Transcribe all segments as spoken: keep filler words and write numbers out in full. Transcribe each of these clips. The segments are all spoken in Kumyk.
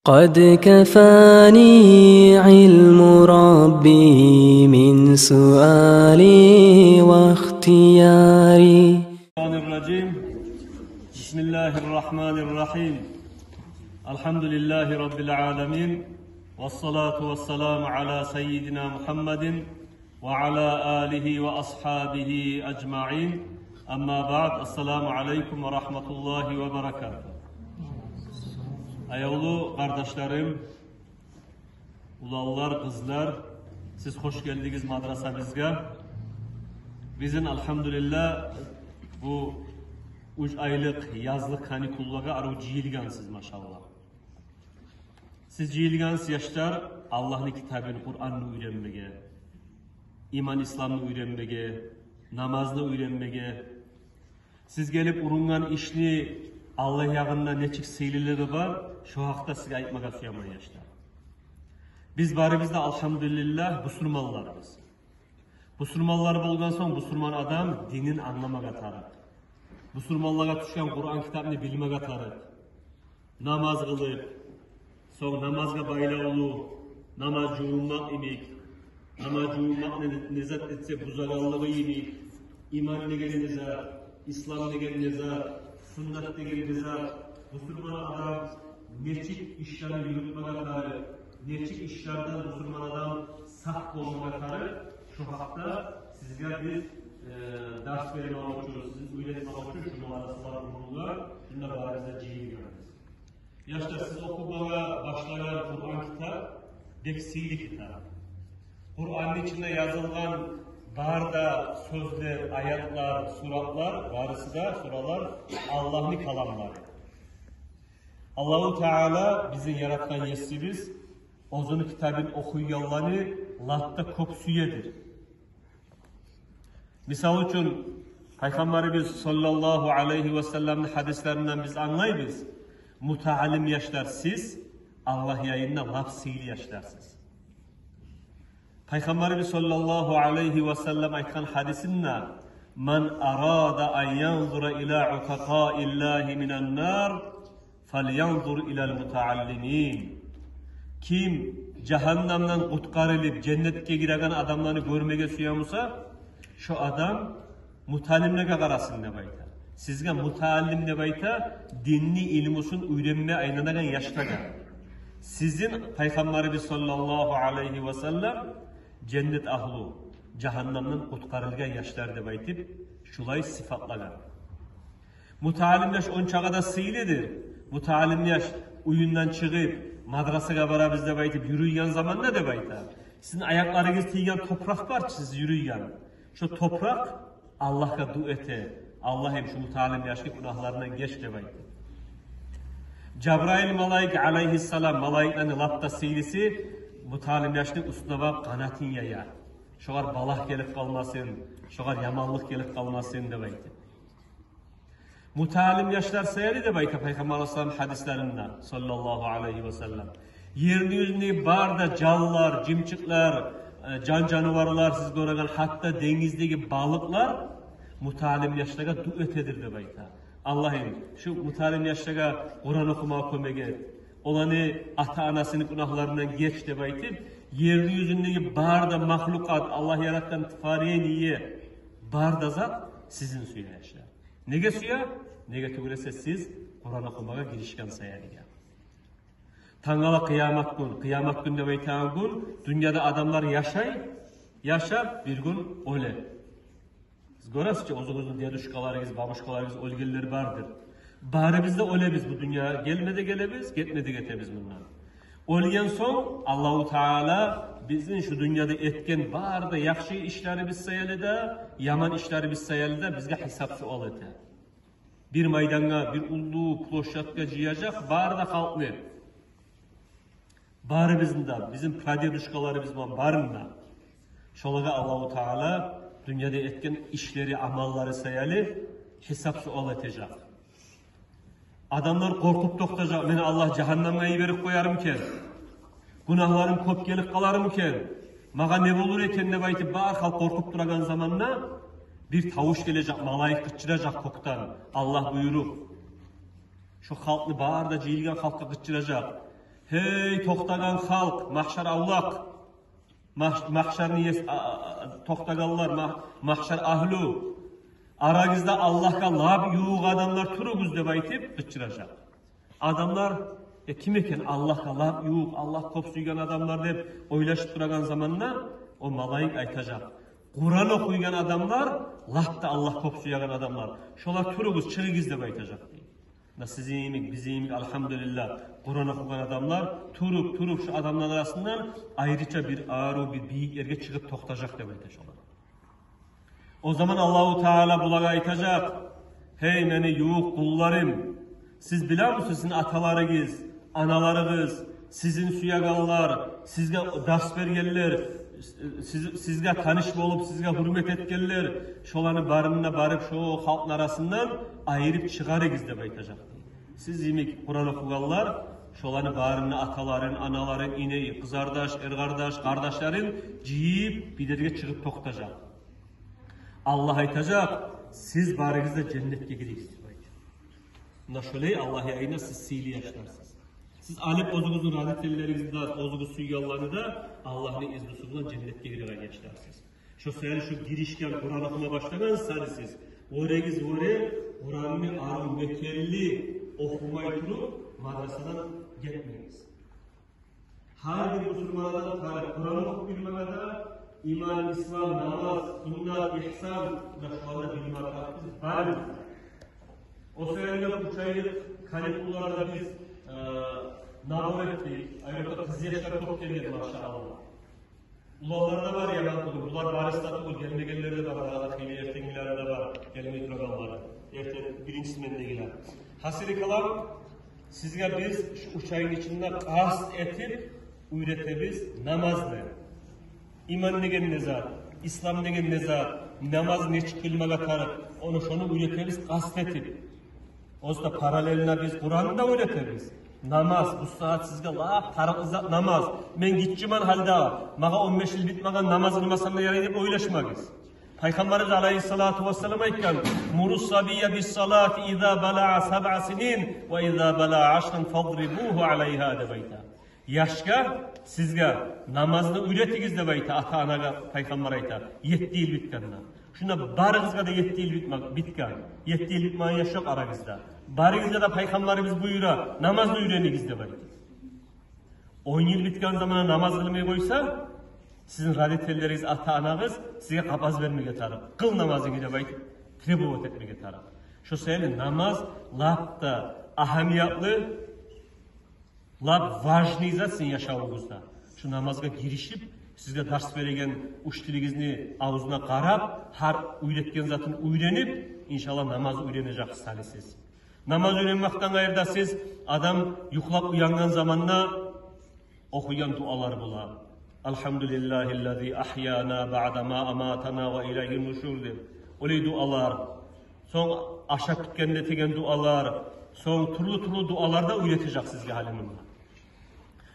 قد كفاني علم ربي من سؤالي واختياري. الشيطان الرجيم. بسم الله الرحمن الرحيم. الحمد لله رب العالمين. والصلاة والسلام على سيدنا محمد وعلى آله وأصحابه أجمعين. أما بعد. السلام عليكم ورحمة الله وبركاته. Аявлу къардашларым, уланлар, къызлар, сиз хош гелдигиз мадрасабызгъа. Бизин, алгьамдулиллагь, бу уьч айлыкъ язлыкъ каникуллагъа арив жыйылгъансыз, машаллагь. Сиз жыйылгъансыз, яшлар, Аллагьны китабын, Къуранны уьйренмеге, иман-исламны уьйренмеге, намазны уьйренмеге. Сиз гелип урунгъан ишни Аллагь ягъында нечик сыйлылыгъы бар, шо гьакъда сизге айтмагъа сюемен, яшлар. Биз барыбыз да, алгьамдулиллагь, бусурманларбыз. Бусурманлар болгъан сонг, бусурман адам динин англамагъа тарыкъ. Бусурманлагъа тюшген Къуран китапны билмеге тарыкъ. Намаз къылып, сонг намазгъа байлавлу, намаз жувунмакъ йимик, намаз жувунмакъны не, не зат этсе бузагъанлыгъы йимик, иман деген не зат, ислам деген не зат, суннат деген не зат, бусурман адам нечик ишлени юрютмеге тарыкъ, нечик ишлерден бусурман адам сакъ болмагъа тарыкъ, шо гьакъда сизге биз, э, дарс бермек учун, сизин уьйретмек учун шу мадрасалар къурулгъан, шунда барыбыз да жыйылгъанбыз. Яшлар, сиз охумагъа башлагъан Къуран китап бек сыйлы китап. Къуранны ичинде язылгъан бар да сёзлер, аятлар, суратлар, барысы да, суралар Аллагьны каламлары. Аллагьу Таала, бизин яратгъан Есибиз, оьзюню китабын охуйгъанланы лап да кёп сюедир. Мисал учун, Пайхаммарыбыз саллаллагьу алайгьи ва салламны гьадислеринден биз англайбыз: мутаалим яшлар сиз, Аллагь янында лап сыйлы яшларсыз. Пайхаммарыбыз саллаллагьу алайгьи ва саллам айтгъан гьадисинде: «Ман арада ан янзура ила утакъаиллагьи минан нар, фалянзур илал мутааллимин». Ким жагьаннамдан къутгъарылып, женнетге гиреген адамланы гёрмеге сюе буса, шо адам мутаалимлеге къарасын деп айта. Сизге мутааллим деп айта динни илмусун уьйренме айланагъан яшлагъа. Сизин Пайхаммарыбыз саллаллагьу алайгьи ва саллам женнет агьлу, жагьаннамдан къутгъарылгъан яшлар деп айтып, шулай сыфатлагъан. Мутаалим яш ончакъы да сыйлыдыр. Мутаалим яш уьюнден чыгъып, мадрасагъа барабыз деп айтып юрюйген заманда деп айта, сизин аякъларыгъыз тийген топуракъ бар чы, сиз юрюйген. Шо топуракъ Аллагьгъа дуа эте: «Аллагьым, шу мутаалим яшны гюнагьларындан геч», — деп айта. Жабраил малайик алайгьиссалам, малайиклени лап да сыйлысы, мутаалим яшны уьстюне багъып къанатын яя. Шогъар балагь гелип къалмасын, шогъар яманлыкъ гелип къалмасын деп айта. Мутаалим яшлар саялы деп айта Пайхаммар алайгьиссалам гьадислеринде, саллаллагьу алайгьи ва саллам, ерни юзюндеги бар да жанлар, жымчыкълар, э, жан-жаныварлар, сиз гёреген гьатта денгиздеги балыкълар мутаалим яшлагъа дуа этедир деп айта. «Аллагьым, шу мутаалим яшлагъа Къуран охумагъа кёмек эт, оланы ата-анасыны гюнагьларындан геч», — деп айтып, ерни юзюндеги бар да махлукъат, Аллагь яратгъан творение, бар да зат сизин сюе, яшлар. Неге сюе? Неге тюгюл эсе, сиз Къуран охумагъа гиришген саялы. Тангала къыямат гюн, къыямат гюн деп айтагъан гюн, дюньяда адамлар яшай, яшап, бир гюн оьле. Сиз гёресиз чи, оьзюгюзню дедушкаларыгъыз, бабушкаларыгъыз оьлгенлер бардыр. Барыбыз да оьлебиз, бу дюньягъа гелме де гелебиз, гетме де гетебиз мундан. Оьлген сонг Аллагьу Таала бизин шу дюньяда этген бар да яхшы ишлерибиз саялы да, яман ишлерибиз саялы да бизге гьисап-суал эте. Бир майдангъа, бир уллу площадгъа жыяжакъ бар да халкъны. Барыбызны да, бизин прадедушкаларыбыз булан барын да. Шолагъа Аллагьу Таала дюньяда этген ишлери, амаллары саялы гьисап-суал этежек. Адамлар къоркъуп токътажакъ: «Мени Аллагь жагьаннамгъа йиберип къоярмы экен? Гюнагьларым кёп гелип къалармы экен? Магъа не болур экен?» — деп айтып, бар халкъ къоркъуп турагъан заманда бир тавуш гележек, малайик къычыражакъ кёкден, Аллагь буюруп. Шо халкъны, бар да жыйылгъан халкъгъа къычыражакъ: «Гьей, токътагъан халкъ, магьшар авлакъ, магь-, магьшарны ес-, а, а, а, токътагъанлар, магь-, магьшар агьлю, арагъызда Аллагьгъа лап ювукъ адамлар, туругъуз», — деп айтып къычыражакъ. Адамлар: «Э, ким экен Аллагьгъа лап ювукъ, Аллагь кёп сюйген адамлар?» — деп ойлашып турагъан заманда о малайик айтажакъ: «Къуран охуйгъан адамлар, лап да Аллагь кёп сюеген адамлар. Шолар, туругъуз, чыгъыгъыз», — деп айтажакъ, дей. Муна сизин йимик, бизин йимик, альгьамдулиллагь, Къуран охугъан адамлар туруп, туруп, шу адамланы арасындан айрыча бир арив, бир бийик ерге чыгъып токътажакъ, деп айта шолар. О заман Аллагьу Таала булагъа айтажакъ: «Гьей, мени ювукъ къулларым, сиз билемисиз, сизин аталарыгъыз, аналарыгъыз, сизин сюегенлер, сизге дарс бергенлер, сиз, сизге таныш болуп, сизге гьюрмет этгенлер, шоланы барын да барып шо халкъны арасындан айырып чыгъарыгъыз», — деп айтажакъ. Сиз йимик Къуран охугъанлар, шоланы барын да, аталарын, аналарын, иней, къызардаш, эркъардаш, къардашларын жыйып, бир ерге чыгъып токътажакъ. Аллагь айтажакъ: «Сиз барыгъыз да женнетге гиригиз», — деп айта. Муна шолай Аллагь янында сиз сыйлы яшларсыз. Сиз алып оьзюгюзню родительлеригизни де, оьзюгюз сюйгенлени де Аллагьны изнусу булан женнетге гиреген яшларсыз. Шо саялы шу гиришген, Къуран охума башлагъан саялы сиз, вёрегиз вёре, Къуранны арив, метелли охумай туруп, мадрасадан гетмегиз. Гьар бир бусурман адам тарыкъ Къуран охуп билмеге де, иман, ислам, намаз, суннат, игьсан, муна шуланы билмеге тарыкъ биз барыбыз. О саялы уьч айлыкъ каникулларда биз, э, набор этдик. Айрокъда къыз яшлар кёп гелген, машааллагь. Уланлар да бар, ягъни, булар барысы да тюгюл, гелмегенлер де бар, дагъы да хыйлы эртенгилери де бар, гелмей турагъанлар. Эртен биринчи смендегилер. Гьасили калам, сизге биз шу уьч айны ичинде къаст этип уьйретебиз намазны. Иман деген не зат, ислам деген не зат, намаз нечик къылмагъа тарыкъ, ону, шону уьйретебиз къаст этип. Оста параллельно биз Къуранны да уьйретебиз. Намаз, бу сагьат сизге лап тарыкъ зат намаз. Мен гиччиман гьалда, магъа он беш йыл битмеген, намаз къылмасам да ярай деп ойлашмагъыз. Пайхаммарыбыз алайгьиссалату вассалам айтгъан: «Муру сабия бис-салати иза балагъа сабъа синин ва иза балагъа ашран фадрибугьу алайгьа», — деп айта. Яшгъа, сизге намазны уьйретигиз деп айта ата-анагъа Пайхаммар айта, етти йыл битгенде. Шунда барыгъызгъа да етти йыл битме-, битген. Етти йыл битмеген яш ёкъ арагъызда. Барыгъызгъа да Пайхаммарыбыз буюра, намазны уьйренигиз деп айта. Он йыл битген заманда намаз къылмай къойса, сизин родительлеригиз, ата-анагъыз сизге къапаз бермеге тарыкъ. Къыл намазынгны деп айтып, требовать этмеге тарыкъ. Шо саялы намаз лап да агьамиятлы, лап важный зат сизин яшавугъузда. Шу намазгъа гиришип, сизге дарс береген учителигизни авзуна къарап, гьар уьйретген затын уьйренип, иншаллагь, намаз уьйренежексиз гьали сиз. Намаз уьйренмекден къайры да сиз, адам юхлап уянгъан заманда охуйгъан дуалар бола. «Альгьамдулиллагьиллази агьяна баъда ма аматана ва илайгьин нушур» деп. Олай дуалар. Сонг ашап битгенде этеген дуалар, сонг тюрлю-тюрлю дуалар да уьйретежек сизге гьали мунда.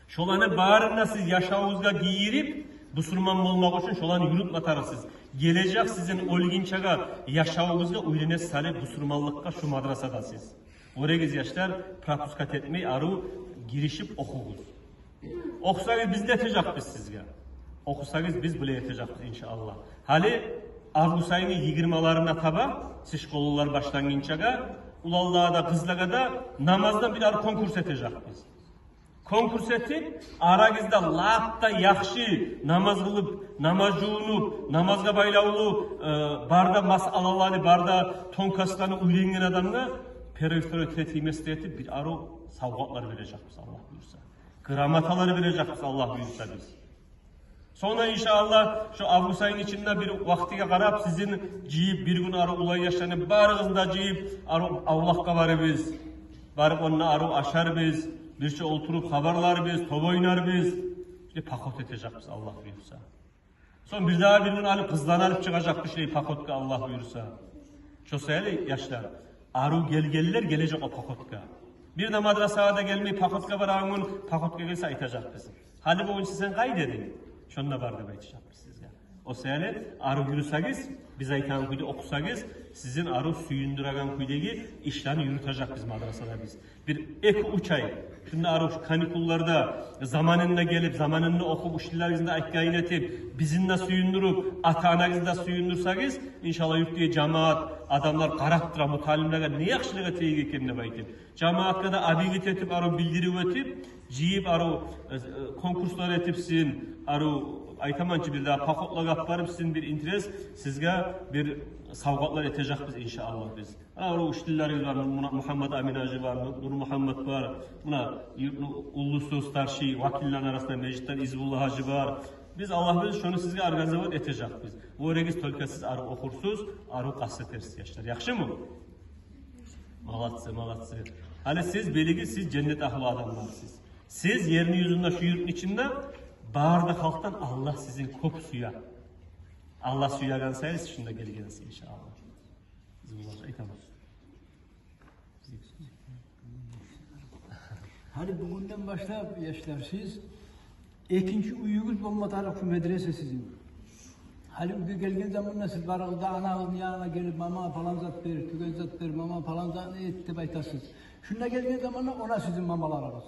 Шоланы барын да сиз яшавугъузгъа гийирип, бусурман болмакъ учун шоланы юрютме тарыкъсыз. Гележек сизин оьлгюнчеге яшавугъузгъа уьйренесиз гьали бусурманлыкъгъа шу мадрасада сиз. Вёрегиз, яшлар, пропускать этмей, арив гиришип охугъуз. Охусагъыз, биз де этежекбиз сизге. Охусагъыз, биз булай этежекбиз, иншааллагь. Гьали август айны йигирмаларына таба, сиз школалар башлангъынчагъа, уланлагъа да, къызлагъа да намаздан бир арив конкурс этежекбиз. Конкурс этип, арагъызда лап да яхшы намаз къылып, намаз жувунуп, намазгъа байлавлу, э, бар да масъалаланы, бар да тонкостланы уьйренген адамгъа первый, второй, третий место этип, бир арив савгъатлар бережекбиз, Аллагь буюрса. Грамоталар бережекбиз, Аллагь буюрса, биз. Сонг да, иншааллагь, шу август айны ичинде бир вакътиге къарап, сизин жыйып, бир гюн арив улан яшланы барыгъызны да жыйып, арив авлакъгъа барырбыз. Барып, онда арив ашарбыз, бирче олтуруп хабарларбыз, топ ойнарбыз. Шулай поход этежекбиз, Аллагь буюрса. Сонг бирдагъы бир гюн алып, къызланы алып чыгъажакъбыз шулай походгъа, Аллагь буюрса. Шо саялы, яшлар, арив гелгенлер гележек о походгъа. Бир де мадрасагъа да гелмей, походгъа барагъан гюн, походгъа гелсе, айтажакъбыз: «Гьали бугюн сен къайда эдинг?» «Шонда бар», — деп айтажакъбыз сизге. О саялы, арив юрюсегиз, Биз айтагъан кюйде охусагъыз, сизин арив сююндюреген кюйдеги ишлени юрютежекбиз мадрасада биз. Бир эки-уьч ай. Шунда арив шу каникулларда заманында гелип, заманында охуп, учительлеригизни де айтгъанын этип, бизин де сююндюрюп, ата-анагъызны да сююндюрсегиз, иншаллагь, юртдагъы жамаат, адамлар къарап тура, муталимлеге не яхшылыкъ этеген экен деп айтып. Жамаатгъа да объявить этип, арив билдирив этип, жыйып, арив, э, э, конкурслар этип, сизин арив, айтаман чы, бир дагъы походлагъа алып барып, сизин бир интерес, сизге бир савгъатлар этежекбиз, иншаллагь, биз. Арив учительлерибиз бар, Муна-, Мухаммад Амин гьажи бар, Нур-, Нурмухаммад бар. Муна юртну уллусу, старший, вакиллени арасында межитден Избулла гьажи бар. Биз, Аллагь буюрса, шону сизге организовать этежекбиз. О ерегиз только сиз арив охурсуз, арив къаст этерсиз, яшлар. Яхшымы? Молодцы, молодцы. Гьали сиз билигиз, сиз женнет агьлю адамларсыз. Сиз ерни юзюнде, шу юртну ичинде бары да халкъдан Аллагь сизин кёп сюе. Аллагь сюеген сайын сиз шунда гелгенсиз, иншаллагь. Биз булар айтабыз. Гьали бугюнден башлап, яшлар, сиз экинчи уьюгюз болма тарыкъ шу медресе сизин. Гьали уьйге гелген заманда сиз барыгъыз да анагъызны янына гелип, «Мама, палан зат бер, тюген зат бер, мама, палан затны эт», — деп айтасыз. Шунда гелген заманда она сизин мамаларыгъыз.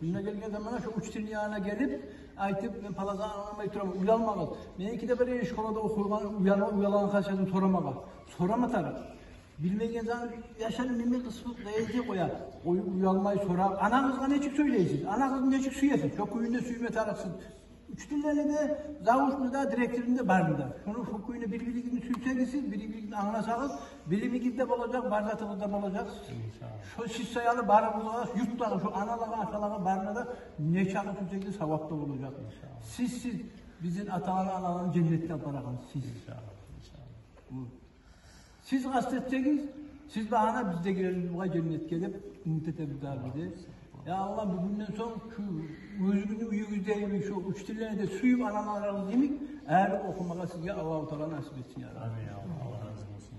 Шунда гелген заманда шу учительни янына гелип, айтып, «Мен палан затны алмай тураман», — уялмагъыз. Меники де бир школада охуйгъан, уяла-, уялагъан къайсысын сорамагъа. Сорама тарыкъ. Билмейген затны яшар неме къысып, къыйын къоя. Ой, уялмай сорап. Анагъызгъа нечик сёйлейсиз? Анагъызны нечик сюесиз? Шо кюйде сюйме тарыкъсыз. Учительлени де, завучну да, директорну да, барыны да. Шону шо кюйде бир-биригизни сюйсегиз сиз, бир-биригизни англасагъыз, билимигиз де болажакъ, бар затыгъыз да болажакъ. Иншаллагь. Шо сиз саялы барыбызгъа, юртлагъа, шо аналагъа, аталагъа, барына да нечакъы сюйсегиз, савап да болажакъ. Иншаллагь. Сиз, сиз бизин ата-аналаны женнетге апарагъан сиз. Иншаллагь, иншаллагь. Бу Сиз къаст этсегиз, сиз багьана, биз де гирербиз бугъай женнетге деп умут этебиз дагъы биз де. Я Аллагь, бугюнден сонг шу оьзюгюзню уьюгюздеги шу учительлени де сюйюп, аналарыгъыз йимик, ари охумагъа сизге Аллагьу Таала насип этсин, я Рабби. Амин, я Аллагь. Аллагь рази болсун.